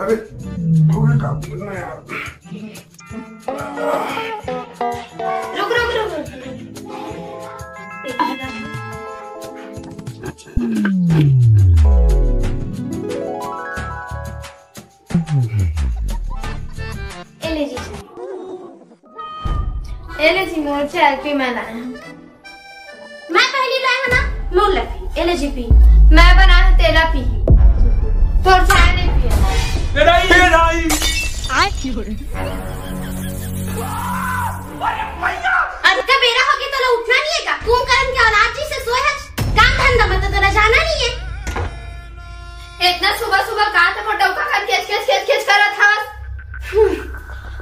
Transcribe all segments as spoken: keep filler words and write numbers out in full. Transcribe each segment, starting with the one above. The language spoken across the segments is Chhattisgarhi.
अरे, हो गया काम, बोलना यार। रुक, रुक, रुक, रुक। ए ले जी, ए ले जी, मोर चाय पी, मैं लाया हूँ। मैं पहली लाया हूँ ना, मोर ला पी, ए ले जी पी। मैं बनाया हूँ, तेला पी। तोर चाय नहीं पिया। तेरा ही, तेरा ही। अतका बेरा होगे तोला उठना नहीं है का? कुंभकर्ण के औलाद जी से सोए हस, काम धंधा में तो तोला जाना नहीं है। इतना सुबह सुबह का तो मोर डौका खान खेच खेच खेच खेच करत हवस? हम्म,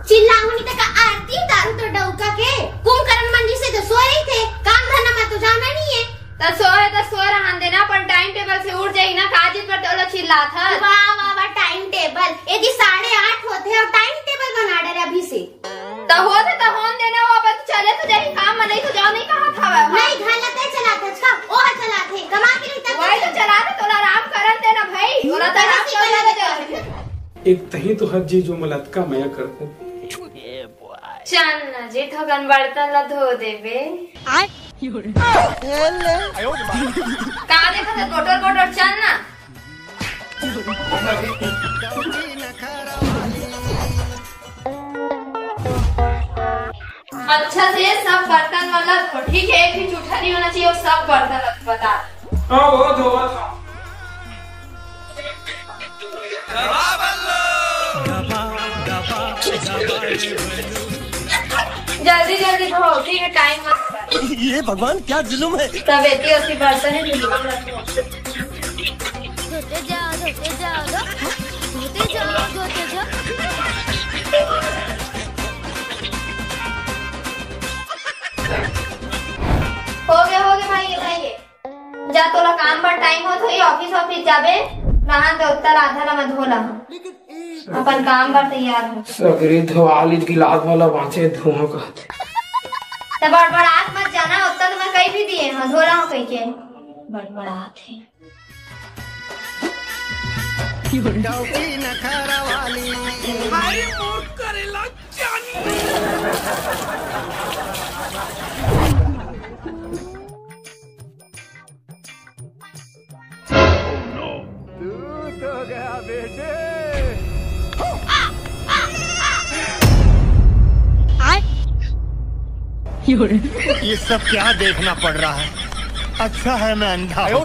चिल्लाहूं नहीं तो का आरती उतारू तो डौका के? कुंभकर्ण मन जी से तो सोए रही थे, काम धंधा में तो जाना नहीं है। त सोए त सोए रहन देना, अपन टाइम टेबल से उठ जाई ना, काजित पर तोला चिल्लात हस। वाह, वाह, वाह, टाइम टेबल। यदि साढ़े आठ होते और टाइम टेबल बना डरे अभी से। त होत हे त होन देना, वो अपन चले तो जाही काम में, नहीं तो जाओ नहीं कहा था वह। नहीं, घर ला तय चलात हस का? ओ ह चलात हे, कमा के नहीं तब वही तो चलात हे, तोला आराम करन देना भाई, तोला तो कहाँ आराम से करन बना देना। एक तही तो हर जी जो मोला अतका मया करते। चल ना जी, थोकन बर्तन ला धो देबे। आय। का देखत हे गोटर गोटर, चल ना। अच्छा से सब बर्तन मन ला धो, ठीक है, एक भी जूठा नहीं होना चाहिए, और सब बर्तन ला बता। हाँ, वो धोवा था। जल्दी जल्दी धो, ठीक है, टाइम मत कर। ये भगवान, क्या जुल्म है। तब एती ओती बर्तन ही धुलवा। धोते जाओ, धोते जाओ, धोते जाओ, धोते जाओ। हो गया, हो गया भाई, ये भाई, ये। जा, तोला काम बर टाइम होत होही, ऑफिस ऑफिस जाबे, नहा के उत्तर आधा ला मैं धो ला। अपन काम बर तैयार हो। सगरी धोवाली गिलास वाला बाँचे धुआं कहते। त बड़बड़ात मत जाना, उत्तर तो मैं कहीं भी दिए हाँ, धो ला हो कहीं के। बड़बड़ात है। डौकी नखरा वाली। अरे मोर करेला जानी। तू तो गया बेटे। ये सब क्या देखना पड़ रहा है? अच्छा है मैं अंधा हूँ।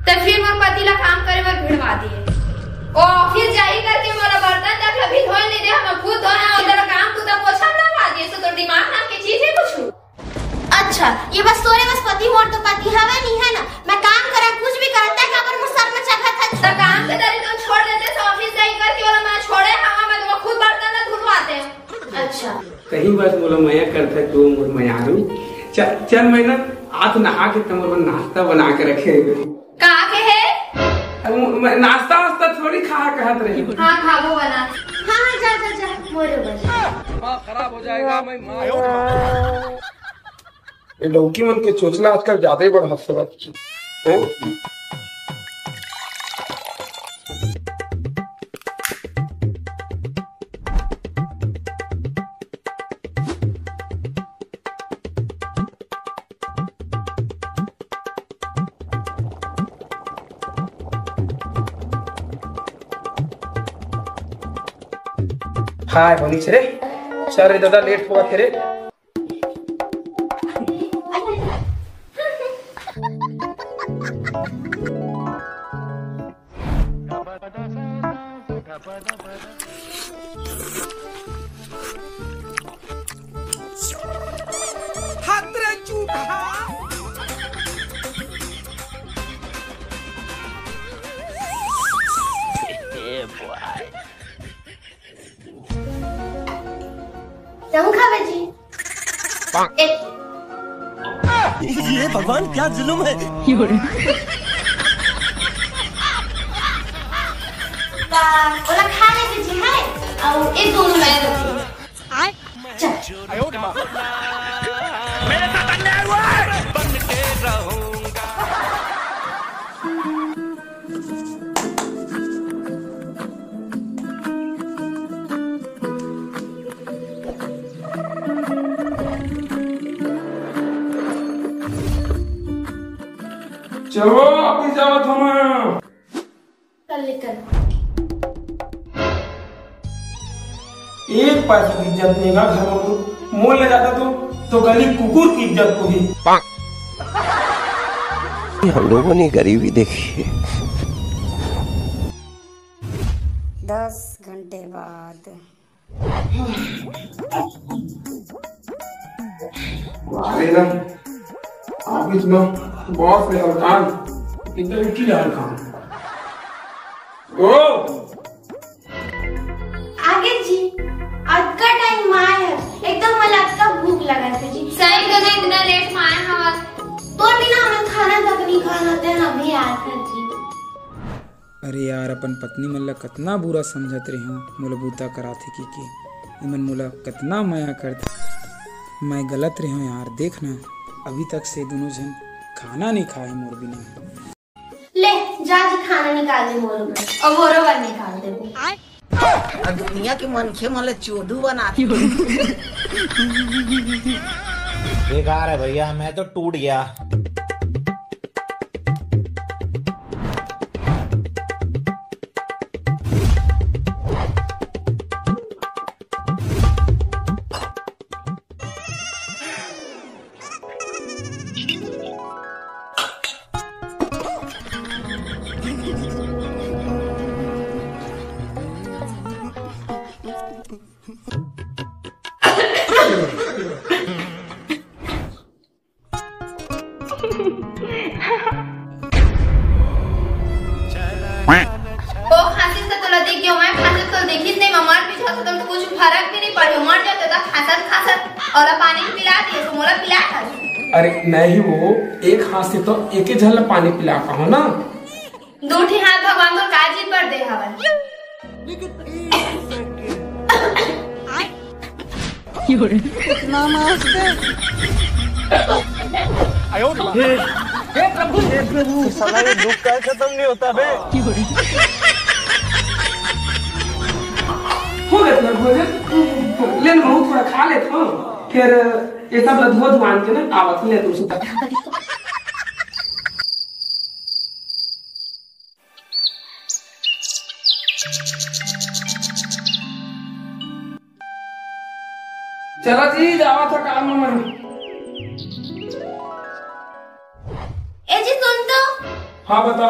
त फिर मोर पति ला काम करे बर भिड़वा दिए। ओ ऑफिस जाही करके मोला बर्तन तक ला भी धोए नहीं दे, हम खुद धोए, और तेरा काम तू तब पोछा लगा दिए, सो तो दिमाग नाम की चीज है कुछ। अच्छा, ये बस तोरे बस पति, मोर तो पति हवे नहीं है ना, मैं काम करा कुछ भी करा, तय काबर मोर सर में चढ़त है। त काम के तरी तुम छोड़ देते तो ऑफिस जाही करके वाला मैं छोड़े हवा, मैं तो खुद बर्तन ला धुलवाते। अच्छा। कहीं बात मोला मया करता तू मोर मयारू। चल, चल मैं ना आज नहा के तमोर बर नाश्ता बना के रखे हवे। का के है? अब मैं नाश्ता वास्ता थोड़ी खा कहत रही। हाँ, खाबो बना। हाँ, हाँ, जा, जा, जा, मोरे बर। दिमाग खराब हो जाएगा, मैं माँ। ये लौकी मन के चोचला आजकल ज्यादा ही बढ़त चलत हे। हाय, बनीच रे। चल रे दादा, लेट होवत हे रे। हाथ रे चूहा। A boy. तहूँ खावे जी। एक। ये भगवान, क्या जुल्म है। का ओला खा ले जी, है? अउ ए दोनों मैं रखी। मेरे साथ अन्याय हुआ है। चलो, ऑफिस जावत हूँ मैं। कर ले, कर। एक पैसा की इज्जत नहीं गा घर में, मोल ले जाता तो, तो गली कुकुर की इज्जत को ही। हम लोगों ने गरीबी देखी है। दस घंटे बाद। अरे ना, ऑफिस में बॉस ने हलकान, इंटरव्यू की हलकान। ओ! आगे जी, अतका टाइम आए हस, एकदम मला अतका भूख लगत हे जी। सही कहे, इतना लेट में आए हवस। तोर बिना हमन खाना तक नहीं खान होते, हम भी आए थे जी। अरे यार, अपन पत्नी मन ला कतना बुरा समझत रेहेंव, मोला बूता कराथे कहिके। इमन मोला कतना मया करथे। मैं गलत रेहेंव यार, देख ना, अभी तक से दूनों झन खाना नहीं खाए मोर बिना। ले, जा जी, खाना निकाल दे मोरो बर, अउ मोरो बर निकाल देबो। अब दुनिया के मनखे मन ला चोदू बनाथे। बेकार है भैया, मैं तो टूट गया। ओ खांसिस त तोला देख के, मैं खांसिस त तोला देखिस नहीं, मैं मर भी जाता त कुछ फरक भी नहीं पड़े, मर जाता त खांसत खांसत, अउ पानी भी पिला दिए, तो मोला पिला था। अरे नहीं वो, एक हाथ से तो एक ही झन ला पानी पिला पाहूं ना। दू ठी हाथ भगवान तोर का चीज बर दे हवय? नमस्ते। हे, हे प्रभु, हे प्रभु। साला ये दुख का खत्म नहीं होता बे। हो गया तुम्हारा भोजन? ले ना, बहुत थोड़ा खा लेता हूँ, फिर ये सब ला धो धुआन के ना आवत ले तुम सुता। चला जी, जावा था काम में। ए जी, सुन तो। हाँ, बता।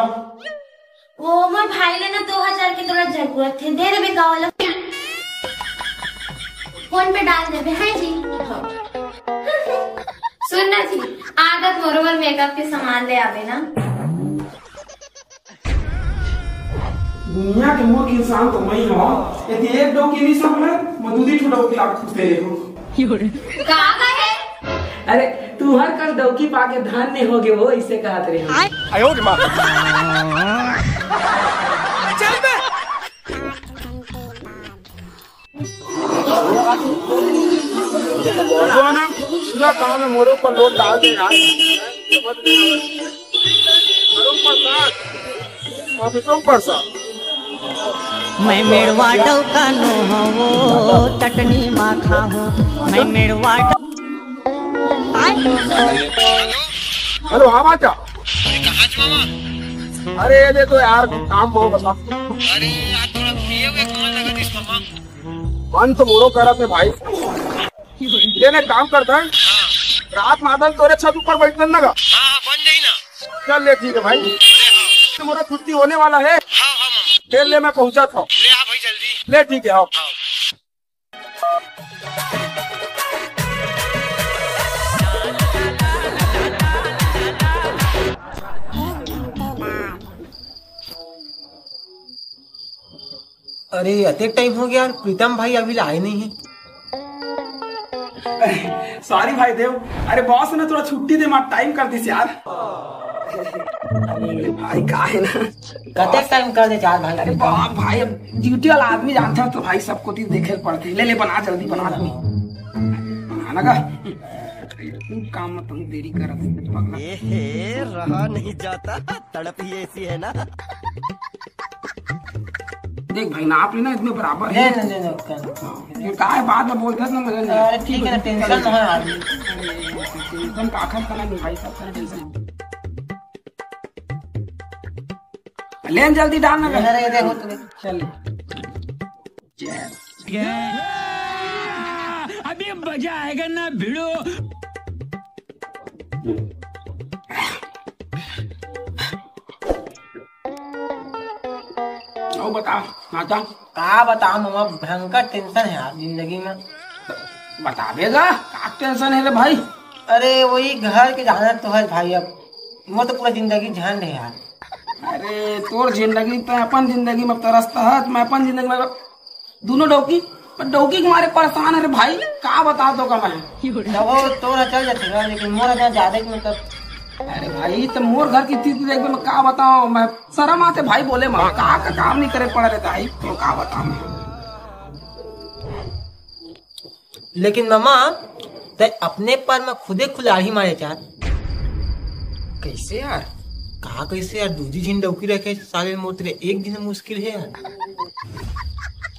वो मोर भाई ले ना दो हजार के तोला जरूरत हे, दे देबे का वाला? फोन पे डाल देबे, है जी? सुन ना जी, आदत बरोबर मेकअप के सामान ले आबे ना। दुनिया के मूर्ख इंसान तो मैं हूँ। यदि एक डौकी नहीं संभले, मैं दूधी ठो डौकी लाख खुश दे लेहूँ। का कहे? अरे, तुहर कस डौकी पाके धन्य हो गे, वो इसे कहत रहे। आयो रे माँ। जो है ना, पूरा काम है, मोरे ऊपर लोड डाल दे यार। अरुण प्रसाद, अभिषेक प्रसाद। मैं मेड़वा डौका नो हवो, चटनी मा खाहूँ। मैं मेड़वा डौ- हेलो, हाँ बाचा। अरे कहाँ छ मामा? अरे ये दे तो यार, काम बहुत बता। अरे यार, थोड़ा पिए हुए कौन लगा दिस मामा? मन तो मोरो करत हे भाई। ये ने काम करता है, रात में आदल तोरे छत ऊपर बैठ करना का। हाँ, हाँ, बन जाई ना। चल ले, ठीक है भाई, तुम्हारा छुट्टी होने वाला है। हाँ, हाँ, मामा। फिर ले, मैं पहुंचा था। ले, हाँ भाई, जल्दी। ले, ठीक है, आओ। हाँ। अरे, अतेक टाइम हो गया यार, प्रीतम भाई अभी ले आए नहीं है। सॉरी भाई देव, अरे बॉस ने थोड़ा छुट्टी दे मार टाइम कर दिस यार। अरे भाई, का है ना, कतेक टाइम कर दे यार भाई, अरे बाप भाई, अब ड्यूटी वाला आदमी जानता है तो भाई, सबको तो देखे पड़ते। ले ले, बना जल्दी, बना जल्दी। ना का? तू काम में तुम देरी करत है, पगला। ए हे, रहा नहीं जाता, तड़प ही ऐसी है ना। देख भाई, नाप लेना, इतने बराबर ले है। ले, ले, ले, कर। हाँ, ये काय बाद में बोलते हैं ना, मगर नहीं। अरे ठीक है ना, टेंशन ना है यार। एकदम ताकत का नहीं भाई, सब टेंशन। लेन जल्दी डाल ना। अरे देखो तो। चल। अभी मजा आएगा ना भिड़ो। आओ बता, माता। का बताओ मामा, भयंकर टेंशन है यार जिंदगी में। बतावेगा, का टेंशन है रे भाई? अरे वही घर के जाना तो है भाई, अब वो तो पूरा जिंदगी झंड है यार। अरे तोर जिंदगी, तै अपन जिंदगी में तरसता है, मैं अपन जिंदगी में दोनों डौकी, पर डौकी के मारे परेशान है रे भाई, का बता दो का मैं। तब वो तोरा चल जाते ना, लेकिन मोर इतना ज्यादा कि मतलब। अरे भाई, तो मोर घर की स्थिति देख, मैं का बताऊं, मैं शर्म आते भाई बोले, मैं का, का काम नहीं करे पड़ रहे भाई, तो का बताऊं मैं। लेकिन मामा, तै अपने पर में खुदे कुल्हाड़ी मारे यार। कैसे यार? कहा कैसे यार, दूजी झिन डौकी रखे साले मोतरे, एक दिन मुश्किल है यार।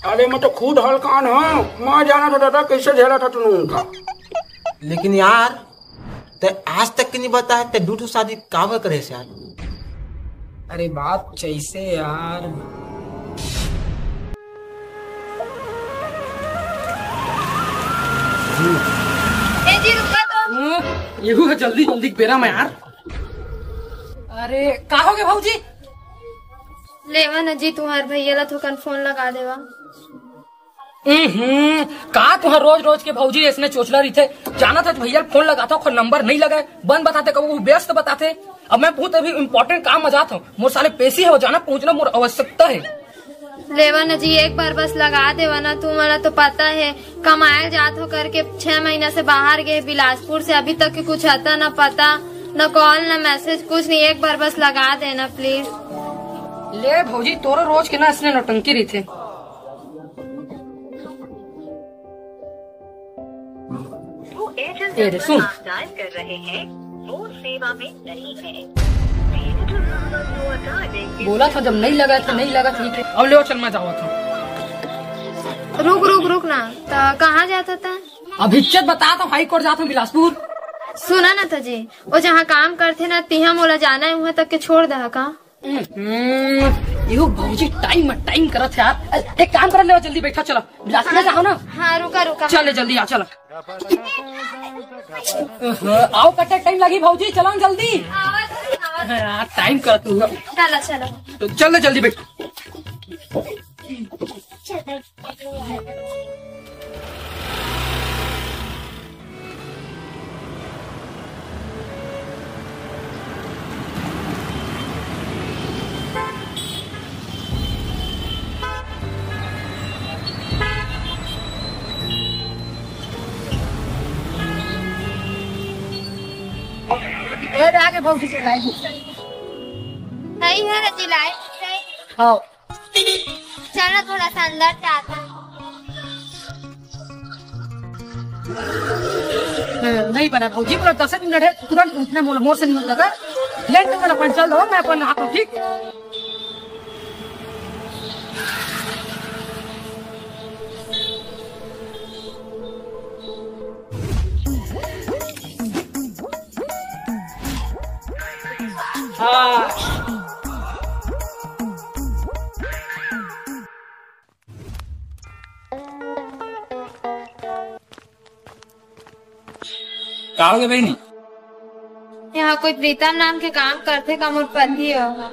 अरे मैं तो खुद हलकान हूँ, मैं जाना था दादा कैसे झेला था तूने उनका। लेकिन यार, तै आज तक के नहीं बता है, तै दू ठो शादी काबर करे से यार? अरे बात कुछ ऐसे यार। ए जी, रुका तो। हाँ, एहू है जल्दी जल्दी के बेरा में यार। अरे, का हो गया भौजी? लेवा न जी, तुम्हार भैया ला थोकन फोन लगा देवा। हम्म, का तुहार रोज रोज के भौजी ऐसने चोचला रहिथे? जानत हस भैया फोन लगाथव, ओकर नंबर नहीं लगे, बंद बताथे, कबो व्यस्त बताथे। अब मैं बहुत अभी इंपॉर्टेंट काम में जात हूँ, मोर साले पेशी है, वो जाना पहुंचना मोर आवश्यकता है। लेवा न जी, एक बार बस लगा देवा ना, तुमन ला तो पता है, कमाए जात हो करके छह महीना से बाहर गए बिलासपुर से, अभी तक के कुछ आता ना पता, ना कॉल ना मैसेज, कुछ नहीं। एक बार बस लगा देना प्लीज। ले भौजी, तोरो रोज के ना इसने नौटंकी रहिथे। वो एयरटेल ए रे, नंबर सुन। आप डायल कर रहे हैं, वो सेवा में नहीं है। बोला था जब नहीं लगा था, नहीं लगा था, ठीक है। अब ले चल, मैं जावा था। रुक, रुक, रुक ना, त कहाँ जाता था? अब इज्जत बता तो हाई कोर्ट जाता हूँ बिलासपुर। सुना ना था जी, वो जहाँ काम करथे ना, तिहा मोला जाना है, वहाँ तक के छोड़ दहा का? हम्म, यो भौजी टाइम में टाइम करत है यार। एक काम कर, ले जल्दी बैठा, चला बिलासपुर जाओ ना। हाँ, रुका, रुका। चल, जल्दी आ, चला। आओ, कटे टाइम लगी भौजी, चलो ना जल्दी। आवत हूँ, आवत हूँ। हाँ, टाइम कर तू। चलो, चलो। तो चल ले जल्दी बैठ। ए, आगे भौजी से लाई। सही है रे जी, लाई। हाँ। चलो थोड़ा सा अंदर जाते हैं। नहीं बना भौजी, पूरा दस मिनट है, तुरंत उठने मोल, मोर से नहीं लगा। लेट तो अपन चल दो, मैं अपन हाथ ठीक। हाँ। का हो गया बहनी? यहाँ कोई प्रीतम नाम के काम करथे का, मोर पति हो।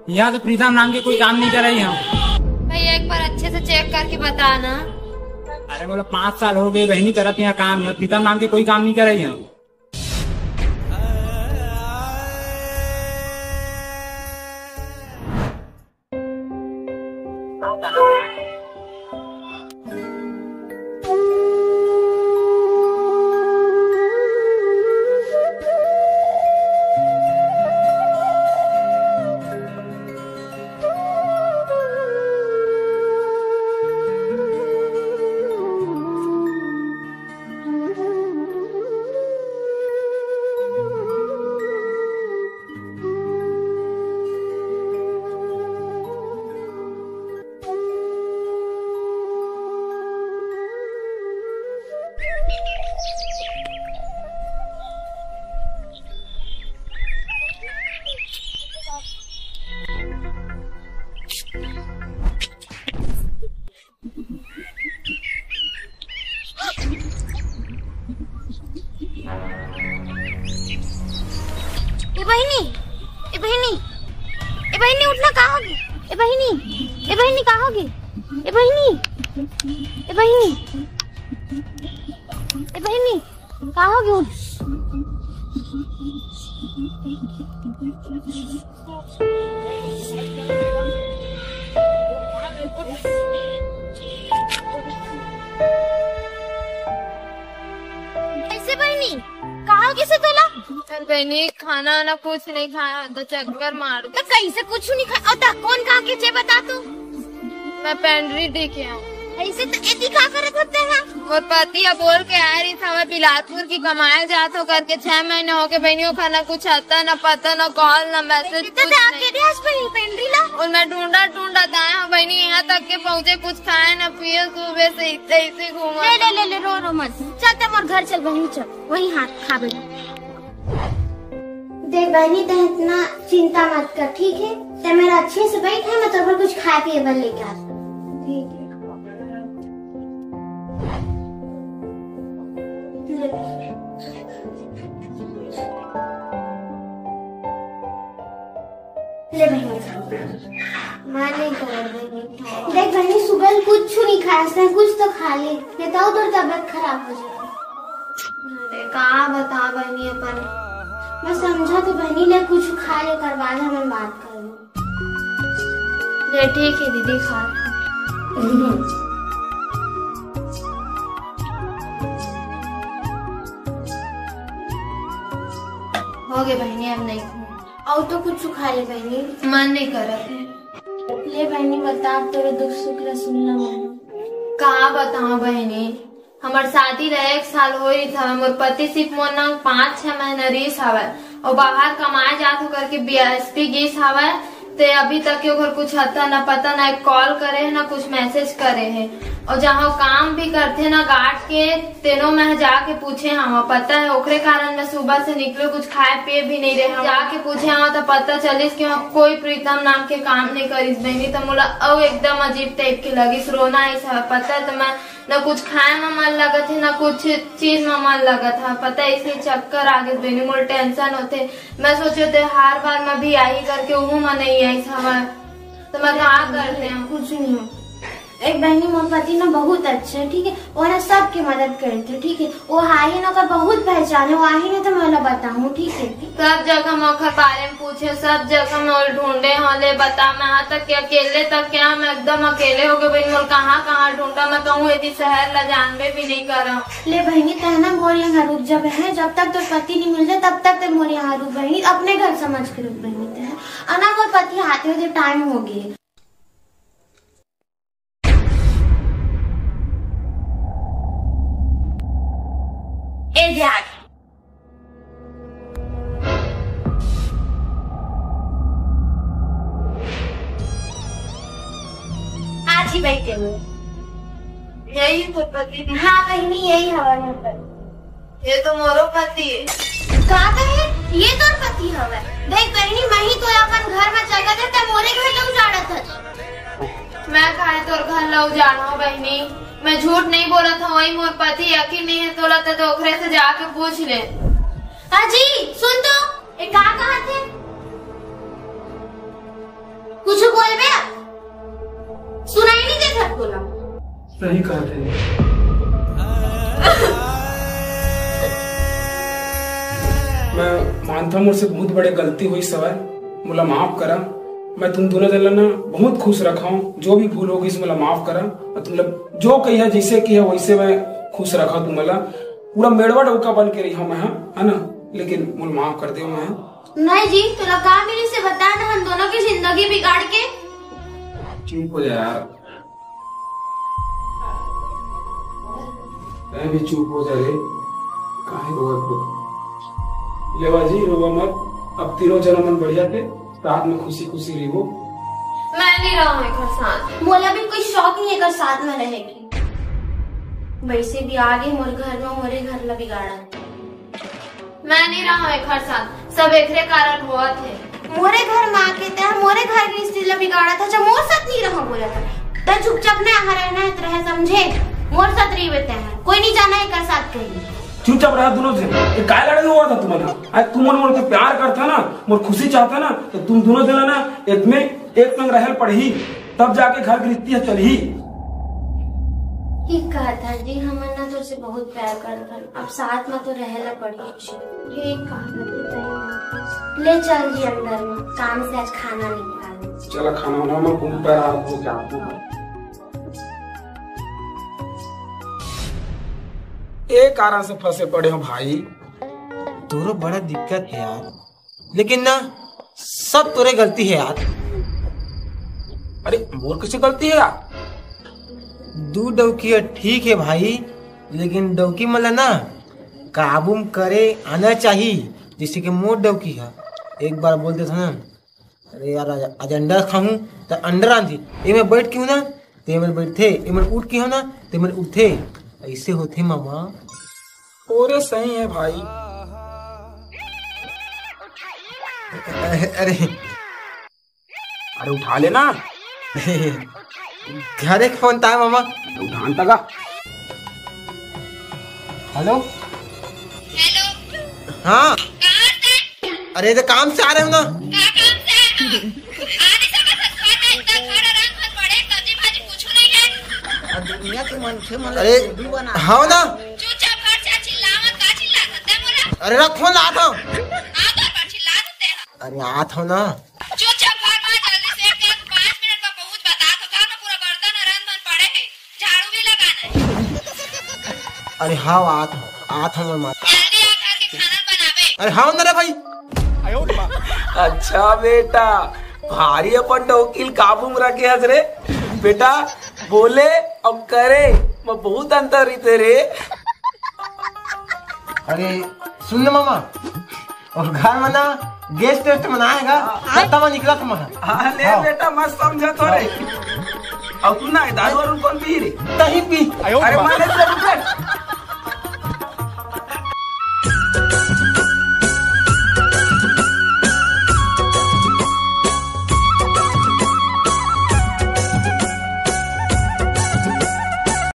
यहाँ तो प्रीतम नाम के कोई काम नहीं करे यहाँ। भैया, एक बार अच्छे से चेक करके बता ना। अरे बोला, पाँच साल हो गए बहनी करत यहाँ काम, यहाँ प्रीतम नाम के कोई काम नहीं करे यहाँ। बहिनी, ए बहिनी, ए बहिनी, उठ ना, का होगे? ए बहिनी, ए बहिनी, का होगे? ए बहिनी, ए बहिनी, ए बहिनी, का होगे? उठ। कैसे बहिनी? का होगे से तोला? अरे बहिनी, खाना ना कुछ नहीं खाया, तो चक्कर मार। तो कैसे कुछ नहीं खाया? और ता कौन कहा के चे बता तू? मैं पेंड्री दे के आऊँ। ऐसे तो एती का करत होते हैं? मोर पति अब बोल के आए रही था, मैं बिलासपुर की कमाए जात हो करके। छह महीने हो गए बहिनी, ओखर ना कुछ आता, ना पता, ना कॉल, ना मैसेज, तो कुछ ते नहीं। अकेले आज बहिनी पेंड्री ला? और मैं ढूंढा ढूंढा आए हूँ बहिनी, यहाँ तक के पहुँचे, कुछ खाए ना पिए, सुबह से इतने इसे घूमा। ले, ले, ले, ले, रो, रो मत। चल, ते मोर घर चल बहिनी, चल। वही हाथ खा बहिनी। देख बहिनी, ते इतना चिंता मत कर, ठीक है? ते मेरा अच्छे से बैठ है, मैं तेरे को कुछ खाए पिए बर लेके आती हूँ। ठीक है। ले बहिनी, खा। मैं नहीं खाऊँ बहिनी। देख बहिनी, सुबह कुछ नहीं खाया, इसने कुछ तो खा ले, नहीं तो तोर तबीयत खराब हो जाएगी। अरे का बता बहिनी अपन। मैं समझा तो बहिनी, ले कुछ खा ले, कर बाद हम बात करेंगे। ले ठीक है दीदी, खा। हो गए बहिनी, अब नहीं खाऊँ। और तो कुछ खा ले बहिनी। मन नहीं करत है। ले बहिनी, बता, अब तोरे दुख सुख ला सुन ला मन। का बताऊं बहिनी, हमर शादी ला एक साल हो रही था, मोर पति सिर्फ मोर नंग पाँच छह महीना रहीस हवय, और बाहर कमाए जात हो करके बीएसपी गीस हवय, ते अभी तक के ओकर कुछ अता न पता, ना एक कॉल करे है, ना कुछ मैसेज करे है। और जहाँ काम भी करथे ना गार्ड के, तेनो मैं जाके पूछे हवा, पता है, ओकरे कारण मैं सुबह से निकले, कुछ खाए पिए भी नहीं रहे। जाके पूछे हवा तो पता चलिस कि वहाँ कोई प्रीतम नाम के काम नहीं करिस बहिनी, तो मोला अउ एकदम अजीब टाइप के लगिस, रोना आइस हवा, पता है, तो मैं ना कुछ खाए में मन लगत है, ना कुछ चीज में मन लगत है, पता है, इसलिए चक्कर आ गए बहिनी, मोला टेंशन होते। मैं सोचे थे हर बार मैं भी आई करके, उहू में नहीं आइस हवा, तो मैं कहा करते हैं। कुछ नहीं हो। एक बहिनी, मोर पति ना बहुत अच्छे है, ठीक है, वो ना सबके मदद करते, ठीक है, वो हाही ना ओकर बहुत पहचान है, वो आही ना तो मैं ओला बताऊँ, ठीक है। सब जगह मैं ओकर बारे में पूछे, सब जगह मैं ओला ढूंढे, हाँ ले बता, मैं यहाँ तक के अकेले तक क्या, मैं एकदम अकेले हो गए बहिनी, मोला कहाँ कहाँ ढूंढा, मैं कहूँ यदि शहर ला जानबे भी नहीं करा। ले बहिनी, तह ना मोर यहाँ रुक जा बहिनी, जब तक तोर पति नहीं मिल जाए तब तक ते मोर यहाँ रुक बहिनी, अपने घर समझ के रुक बहिनी, तह अना मोर पति आते होते टाइम हो गए। ए जाग। आज ही बैठे हुए। यही तो पति। हाँ बहिनी, यही हवा यहाँ पर। ये तो मोरो पति है। का कहे? ये तोर पति हवय? देख बहिनी, मैं ही तो अपन घर में जगह दे, ते मोरे घर ला उजाड़त हस। मैं काहे तोर घर ला उजाड़हूँ बहिनी? मैं झूठ नहीं बोलत हूँ, वही मोर पति, यकीन नहीं है तोला ते तो ओकरे से जाके पूछ ले। अजी, सुन तो, ए का कहत है? कुछ बोलबे? सुनाई नहीं देत हस तोला? सही कहत है। मैं मानता हूँ, मोर से बहुत बड़े गलती होइस हवय, मोला माफ करा। मैं तुम दोनों जन ला ना बहुत खुश रखा हूँ, जो भी भूल होगिस मोला माफ करा। और तुम लोग जो कहिया, जैसे किया वैसे मैं खुश रखा तुम ला। पूरा मेड़वा डौका बन के रही हूँ मैं, है ना, लेकिन मोला माफ कर दे मैं। नहीं जी, तोला का मिली से बता ना, हम दोनों की जिंदगी बिगाड़ के। चुप हो जा यार, मैं भी चुप हो जा रे, काहे रोवत हो? लेवा जी, रोवा मत, अब तीनों जना मन बढ़िया के साथ में खुशी खुशी रहो। मैं नहीं रहूँ एकर साथ। मोला भी कोई शौक नहीं एकर साथ में रहे के। वैसे भी आगे मोर घर में मोरे घर ला बिगाड़ा। मैं नहीं रहूँ एकर साथ, सब एकरे कारण होवत हे। मोरे घर में आके तैं मोरे घर के स्थिति ला बिगाड़त हस, अच्छा मोर साथ नहीं रहूँ बोलत हस। तैं चुपचाप ना यहाँ रहना है, तो रहे समझे, मोर साथ रहिबे तैं, कोई नहीं जाना एकर साथ कहीं। चुपचाप रहा दोनों झन। ये काय लड़ाई होवत हे तुमन? आज तुमन मोर के प्यार करथा ना, मोर खुशी चाहथा ना, तो तुम दोनों झन ना एक में एक संग रहल पड़ही, तब जाके घर गृहस्थी ह चलही। ठीक कहत हस जी, हमन ना तोर से बहुत प्यार करथन, अब साथ में तो रहे ला पड़ही जी। ठीक कहत हस जी, सही बात हे। ले चल जी अंदर में, काम से आज खाना निकाल। चला खाना वाना में घूम पर आ, हो जा। ए कारण से फंसे पड़े हो भाई। तोरो बड़ा दिक्कत हे यार, लेकिन ना, सब तोरे गलती हे यार। अरे, मोर कइसे गलती हे यार? दू डौकी ह ठीक हे भाई, लेकिन डौकी मन ला ना काबू म करे आना चाही। जइसे कि मोर डौकी ह, एक बार बोल देथों ना, अरे यार, आज, आज अंडा खाहूं, त अंडा रांधही। एमे बैठ के हूं ना, ते एमे बैठथे, एमे उठ के हूं ना, ते एमे उठथे। अइसे होथे मामा। ओरे सही हे भाई। अरे, अरे उठा लेना। घरे के फोन त हे मामा। उठान तका। हेलो। हेलो। हाँ। कहाँ से? अरे, तो काम से आ रहे हो ना। का काम से आए हो? आ नहीं सकत हस घर में, इतना घर आराम घर पड़े, सब्जी भाजी कुछ नहीं है। अब दुनिया के मनखे मन ला अरे, भी बना। हाँ ना। चुपचाप घर से चिल्लावत का चिल्लात हस मोला? अरे, रख फोन, आत हूँ। आ तो पर चिल्लात हस। अरे, आत हूँ ना। चुपचाप घर में जल्दी से, एक, एक पाँच मिनट में बहुत बता तो घर में पूरा बर्तन रंग मन पड़े है, झाड़ू भी लगाना है। अरे हाँ, आत हूँ, आत हूँ, मैं माता। जल्दी आ घर के खाना बनावे। अरे हाँ ना रे भाई। अच्छा बेटा, भारी अपन डौकी ल काबू में रखे हस रे। बेटा, बोले अउ करे म बहुत अंतर रहिथे रे। अरे सुन ना मामा, अउ घर में ना गेस्ट वेस्ट मन आए गा, हाँ। तब निकलत हूँ मैं। हाँ, ले हाँ। बेटा, मस्त समझत हो रे। अउ तू ना, दारू वारू कौन पी रे? तहीं पी। अरे माने